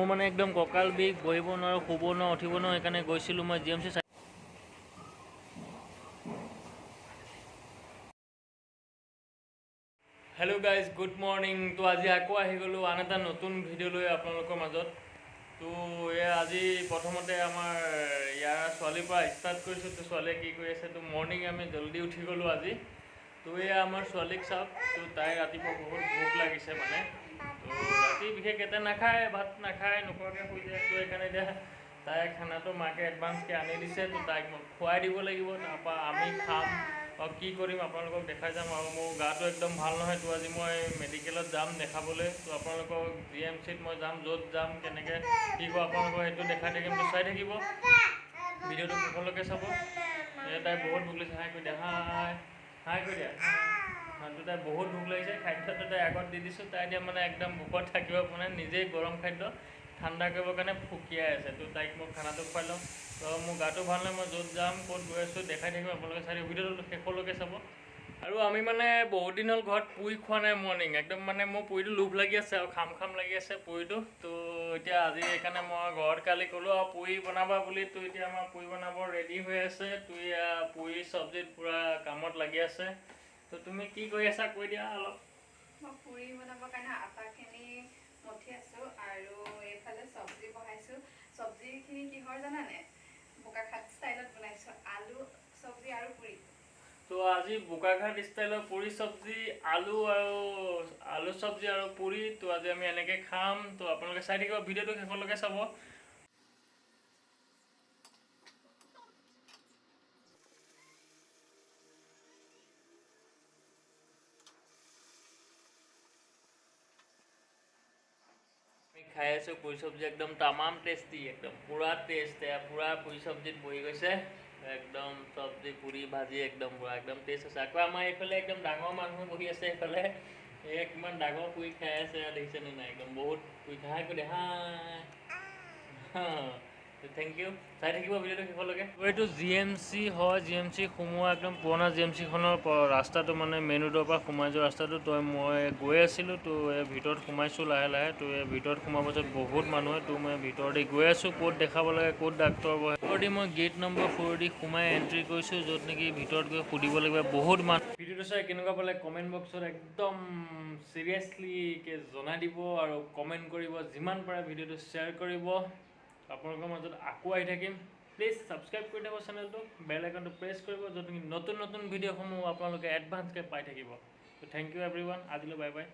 মানে একদম কঁকাল বিষ, বহিব নোৱাৰোঁ, শুব নোৱাৰোঁ, উঠিব নোৱাৰোঁ, সেইকাৰণে গৈছিলোঁ মই G M C. Hello' guys, good morning. তো আজি আকৌ আহি গ'লোঁ আন এটা নতুন ভিডিঅ' লৈ আপোনালোকৰ মাজত। তো এয়া আজি প্ৰথমতে আমাৰ ইয়াৰ ছোৱালীৰ পৰা ষ্টাৰ্ট কৰিছোঁ। তো ছোৱালীয়ে কি কৰি আছে, তো মৰ্ণিং আমি জল্দি উঠি গ'লোঁ আজি। তো এয়া আমাৰ ছোৱালীক চাওক। তো তাই ৰাতিপুৱা বহুত ভোক লাগিছে, মানে তো ৰাতি বিশেষ এটা নাখায়, ভাত নাখায়, নোখোৱাকৈ শুই যায়। তো সেইকাৰণে এতিয়া তাই খানাটো মাকে এডভান্সকৈ আনি দিছে। তো তাইক মই খুৱাই দিব লাগিব, তাৰপৰা আমি খাম আৰু কি কৰিম আপোনালোকক দেখাই যাম। আৰু মোৰ গাটো একদম ভাল নহয়, তো আজি মই মেডিকেলত যাম দেখাবলৈ। তো আপোনালোকক জি এম চিত মই যাম, য'ত যাম কেনেকৈ কি কৰোঁ আপোনালোকক সেইটো দেখাই থাকিম। তো চাই থাকিব ভিডিঅ'টো শেষলৈকে চাব। এয়া তাই বহুত ভোক লাগিছে, হাই কৰি দিয়া, হাই হাই কৰি দিয়া। তো তাই বহুত ভোক লাগিছে, খাদ্যটো তাই আগত দি দিছোঁ। তাই এতিয়া মানে একদম ভোকত থাকিব পৰা নাই, নিজেই গৰম খাদ্য ঠাণ্ডা কৰিবৰ কাৰণে ফুকিয়াই আছে। তো তাইক মই খানাটো খুৱাই লওঁ। তো মোৰ গাটো ভাল নহয়, মই য'ত যাম ক'ত গৈ আছোঁ দেখাই থাকিম, আপোনালোকে চাই থাকিব ভিডিঅ'টো শেষলৈকে চাব। আৰু আমি মানে বহুত দিন হ'ল ঘৰত পুৰি খোৱা নাই মৰ্ণিং, একদম মানে মোৰ পুৰিটো লোভ লাগি আছে আৰু খাম খাম লাগি আছে পুৰিটো। তো এতিয়া আজি সেইকাৰণে মই ঘৰত কালি ক'লোঁ আৰু পুৰি বনাবা বুলি। তো এতিয়া আমাৰ পুৰি বনাব ৰেডি হৈ আছে। তো এয়া পুৰি চব্জিত পূৰা কামত লাগি আছে। তো তুমি কি কৰি আছা কৈ দিয়া অলপ। মই পুৰি বনাবৰ কাৰণে আটাখিনি মঠি আছোঁ আৰু এইফালে চব্জি বহাইছোঁ। চব্জিখিনি কিহৰ জানানে, বোকাখাট ষ্টাইলত বনাইছোঁ, আলু চব্জি আৰু পুৰি। তো আজি বোকাখাট ষ্টাইলৰ পুৰি চব্জি, আলু আৰু আলু চব্জি আৰু পুৰি। তো আজি আমি এনেকৈ খাম। তো আপোনালোকে চাই থাকিব ভিডিঅ'টো শেষলৈকে চাব। আমি খাই আছোঁ পুৰি চব্জি, একদম তামাম টেষ্টি, একদম পূৰা টেষ্ট, পূৰা পুৰি চব্জিত বহি গৈছে একদম চব্জি পুৰি ভাজি একদম পূৰা একদম টেষ্ট আছে। আকৌ আমাৰ এইফালে একদম ডাঙৰ মানুহ বহি আছে এইফালে, এই কিমান ডাঙৰ পুৰি খাই আছে দেখিছেনে নাই, একদম বহুত পুৰি খাই কৰি হাই। Thank U, চাই থাকিব ভিডিঅ'টো শেষলৈকে। এইটো জি এম চি হয়, জি এম চি সোমোৱা একদম পুৰণা জি এম চিখনৰ ৰাস্তাটো, মানে মেইন ৰোডৰ পৰা সোমাই যোৱা ৰাস্তাটো। তো মই গৈ আছিলোঁ, তো এই ভিতৰত সোমাইছোঁ লাহে লাহে। তো এই ভিতৰত সোমোৱাৰ পাছত বহুত মানুহে, তো মই ভিতৰদি গৈ আছোঁ, ক'ত দেখাব লাগে, ক'ত ডাক্তৰ বহে। ভিতৰদি মই গেট নম্বৰ 4 দি সোমাই এণ্ট্ৰি কৰিছোঁ, য'ত নেকি ভিতৰত গৈ সুধিব লাগিব বহুত মানুহ। ভিডিঅ'টো চাই কেনেকুৱা পালে কমেণ্ট বক্সত একদম চিৰিয়াছলিকে জনাই দিব আৰু কমেণ্ট কৰিব, যিমান পাৰে ভিডিঅ'টো শ্বেয়াৰ কৰিব। আপোনালোকৰ মাজত আকৌ আহি থাকিম। প্লিজ ছাবস্ক্ৰাইব কৰি দিব চেনেলটো, বেল আইকনটো প্ৰেছ কৰিব, য'ত নেকি নতুন নতুন ভিডিঅ'সমূহ আপোনালোকে এডভান্সকৈ পাই থাকিব। তো thank U every one, আজিলৈ বাই বাই।